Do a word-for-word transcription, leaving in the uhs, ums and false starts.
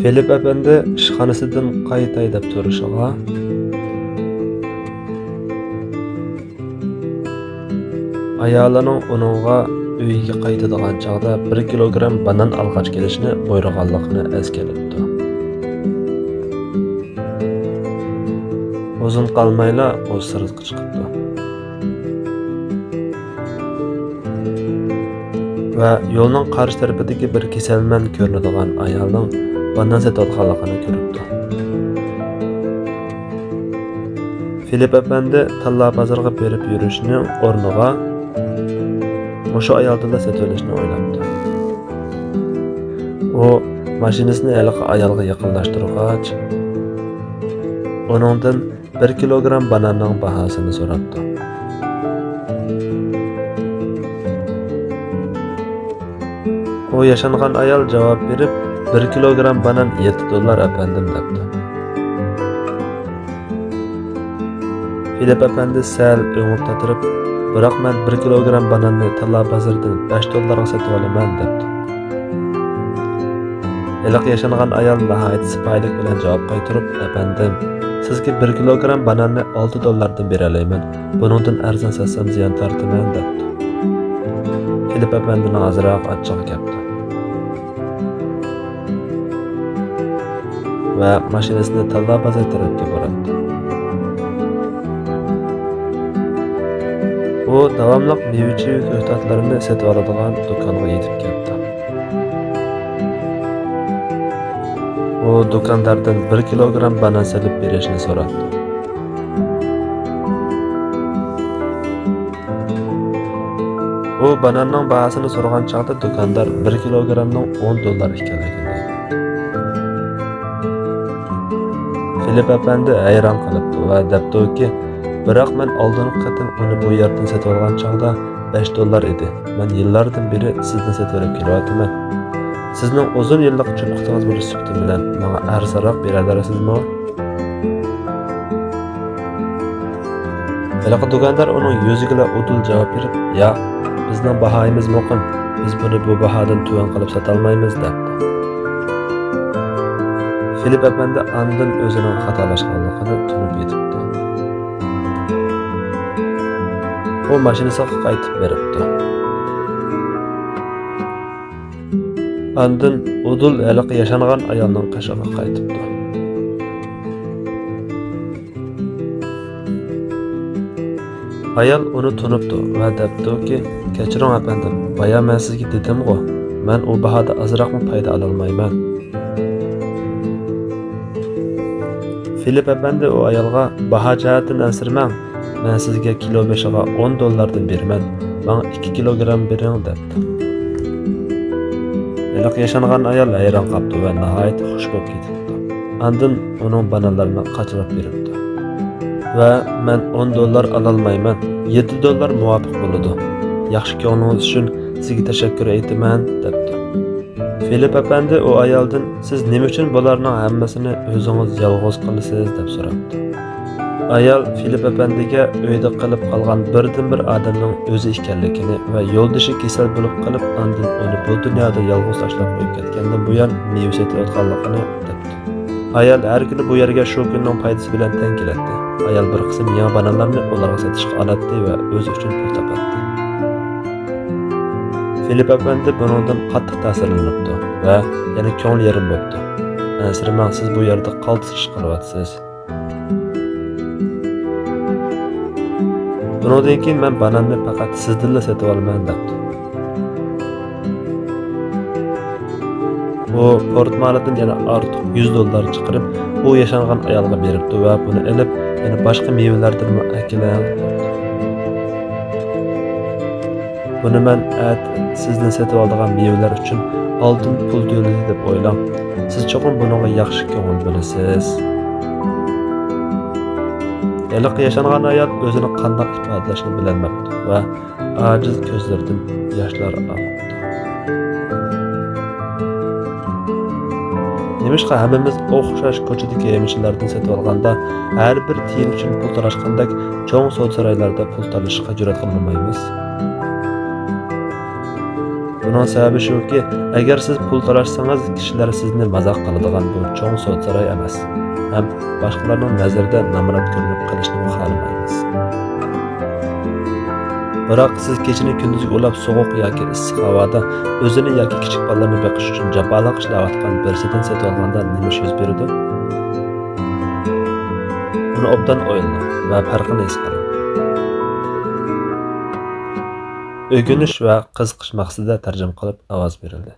فىلىپ ئەپەندى ئىشخانىسىدىن قايتاي دەپ تۇرۇشىغا، ئايالىنىڭ ئۇنىڭغا ئۆيىگە قايتىدىغان چاغدا بىر كىلوگرام بانان ئالغاچ كېلىشنى بۇيرۇغانلىقىنى ئەسكەرتىپتۇ. ئۇزۇن قالمايلا ئۇ سىرتقا چىقىپتۇ. ۋە يولنىڭ قارشى تەرىپىدىكى بىر كېسەلمەن كۆرۈنىدىغان ئايالنىڭ بانان سېتىۋاتقانلىقىنى كۆرۈپتۇ. فىلىپ ئەپەندى تاللا بازىرىغا بېرىپ يۈرۈشنىڭ ئورنىغا مۇشۇ ئايالدىنلا سېتىۋېلىشنى ئويلاپتۇ. ئۇ ماشىنىسىنى ھېلىقى ئايالغا يېقىنلاشتۇرغاچ، ئۇنىڭدىن بىر كىلوگرام باناننىڭ باھاسىنى سوراپتۇ. ئۇ ياشانغان ئايال جاۋاب بېرىپ، «بىر كىلوگرام بانان يەتتە دوللار، ئەپەندىم» دەپتۇ. فىلىپ ئەپەندى سەل ئۆڭۈپ تاتىرىپ، «بىراق مەن بىر كىلوگرام باناننى تاللا بازىرىدىن بەش دوللارغا سېتىۋالىمەن» دەپتۇ. ھېلىقى ياشانغان ئايال ناھايىتى سىپايىلىق بىلەن جاۋاب قايتۇرۇپ، «ئەپەندىم، سىزگە بىر كىلوگرام باناننى ئالتە دوللاردىن بېرەلەيمەن، بۇنىڭدىن ئەرزان ساتسام زىيان تارتىمەن» دەپتۇ. فىلىپ ئەپەندىنىڭ ئازراق ئاچچىقى كەپتۇ. ۋە ماشىنىسىنى تاللا بازار تەرەپكە بۇراتتى. ئۇ داۋاملىق مېۋە-چېۋە كۆكتاتلىرىنى سېتىۋالىدىغان دۇكانغا يېتىپ كەپتۇ. ئۇ دۇكانداردىن بىر كىلوگرام بانان سېلىپ بېرىشنى سوراپتۇ. ئۇ باناننىڭ باھاسىنى سورىغان چاغدا دۇكاندار بىر كىلوگرامنىڭ ئون دوللار ئىكەنلىكىنى ئېيتتى. فىلىپ ئەپەندى ھەيران قېلىپتۇ ۋە دەپتۇكى، «بىراق مەن ئالدىنقى قېتىم ئۇنى بۇ يەردىن سېتىۋالغان چاغدا بەش دوللار ئىدى. مەن يىللاردىن بېرى سىزدىن سېتىۋېلىپ كېلىۋاتىمەن. سىزنىڭ ئۇزۇن يىللىق چوپقىتىڭىز بولۇش سۈپىتىم بىلەن ماڭا ئەرزانراق بېرەلەرسىزمۇ؟» ھېلىقى دۇكاندار ئۇنىڭ يۈزىگىلا ئۇدۇل جاۋاب بېرىپ، «ياق، بىزنىڭ باھايىمىز مۇقىم، بىز بۇنى بۇ باھادىن تۆۋەن قىلىپ ساتالمايمىز» دەپتۇ. فىلىپ ئەپەندى ئاندىن ئۆزىنىڭ خاتالاشقانلىقىنى تونۇپ يېتىپتۇ. ئۇ ماشىنىسىغا قايتىپ بېرىپتۇ. ئاندىن ئۇدۇل ھېلىقى ياشانغان ئايالنىڭ قېشىغا قايتىپتۇ. ئايال ئۇنى تونۇپتۇ ۋە دەپتۇكى، «كەچۈرۈڭ ئەپەندىم، بايا مەن سىزگە دېدىمغۇ، مەن ئۇ باھادا ئازراقمۇ پايدا ئالالمايمەن.» فىلىپ ئەپەندى ئۇ ئايالغا، «باھا جەھەتتىن ئەنسىرىمەڭ، مەن سىزگە كىلو بېشىغا ئون دوللاردىن بېرىمەن، ماڭا ئىككى كىلوگرام بېرىڭ» دەپتۇ. ھېلىقى ياشانغان ئايال ھەيران قاپتۇ ۋە ناھايىتى خۇش بولۇپ كېتىپتۇ. ئاندىن ئۇنىڭ بانانلىرىنى قاچىلاپ بېرىپتۇ. ۋە، «مەن ئون دوللار ئالالمايمەن، يەتتە دوللار مۇۋاپىق بولىدۇ. ياخشى كۆڭلىڭىز ئۈچۈن سىزگە تەشەككۈر ئېيتىمەن» دەپتۇ. فىلىپ ئەپەندى ئۇ ئايالدىن، «سىز نېمە ئۈچۈن بۇلارنىڭ ھەممىسىنى ئۆزىڭىز يالغۇز قىلىسىز؟» دەپ سوراپتۇ. ئايال فىلىپ ئەپەندىگە ئۆيدە قېلىپ قالغان بىردىنبىر ئادەمنىڭ ئۆزى ئىكەنلىكىنى ۋە يولدىشى كېسەل بولۇپ قېلىپ، ئاندىن ئۇنى بۇ دۇنيادا يالغۇز تاشلاپ قويۇپ كەتكەندىن بۇيان مېۋە سېتىۋاتقانلىقىنى دەپتۇ. ئايال ھەر كۈنى بۇ يەرگە شۇ كۈننىڭ پايدىسى بىلەن تەڭ كېلەتتى. ئايال بىر قىسىم يېڭى بانانلارنى ئۇلارغا سېتىشقا ئالاتتى ۋە ئۆزى ئۈچۈن پۇل تاپاتتى. فىلىپ ئەپەندى بۇنىڭدىن قاتتىق تەسىرلىنىپتۇ ۋە يەنە كۆڭلى يېرىم بوپتۇ. «ئەنسىرىمەڭ، سىز بۇ يەردە قالتىس ئىش قىلىۋاتىسىز. بۇنىڭدىن كېيىن مەن باناننى پەقەت سىزدىنلا سېتىۋالىمەن» دەپتۇ. ئۇ پورتمالىدىن يەنە ئارتۇق يۈز دوللار چىقىرىپ، ئۇ ياشانغان ئايالغا بېرىپتۇ ۋە بۇنى ئېلىپ، يەنە باشقا مېۋىلەردىنمۇ ئەكېلىڭ دەپتۇ. «بۇنى مەن ئەتە سىزدىن سېتىۋالىدىغان مېۋىلەر ئۈچۈن ئالدىن پۇل تۆلىدى دەپ ئويلاڭ. سىز چوقۇم بۇنىڭغا ياخشى كۆڭۈل بۆلىسىز.» ھېلىقى ياشانغان ئايال ئۆزىنى قانداق ئىپادىلەشنى بىلەلمەپتۇ ۋە ئاجىز كۆزلىرىدىن ياشلار ئاقىپتۇ. نېمىشقا ھەممىمىز ئوخشاش كوچىدىكى ھەيۋەنچىلەردىن سېتىۋالغاندا، ھەر بىر تىيىن ئۈچۈن پۇل تالاشقاندەك چوڭ سودا سارايلاردا پۇل تالىشىشقا جۈرئەت قىلالمايمىز؟ بۇنىڭ سەۋەبى شۇكى، ئەگەر سىز پۇل تالاشسىڭىز، كىشىلەر سىزنى مازاق قىلىدىغان بىر چوڭ سودا ساراي ئەمەس ھەم باشقىلارنىڭ نەزىرىدە نامرات كۆرۈنۈپ قېلىشنىمۇ خالىمايمىز. بىراق سىز كېچىنى كۈندۈزگە ئۇلاپ، سوغۇق ياكى ئىسسىق ھاۋادا ئۆزىنى ياكى كىچىك بالىلىرىنى بېقىش ئۈچۈن جاپالىق ئىشلەۋاتقان بىرسىدىن سېتىۋالغاندا نېمە ئىش يۈز بېرىدۇ؟ بۇنى ئوبدان ئويلىنىڭ ۋە پەرقىنى ھېس قىلىڭ. ئۆگىنىش ۋە قىزىقىش مەقسىتىدە تەرجىمە قىلىپ ئاۋاز بېرىلدى.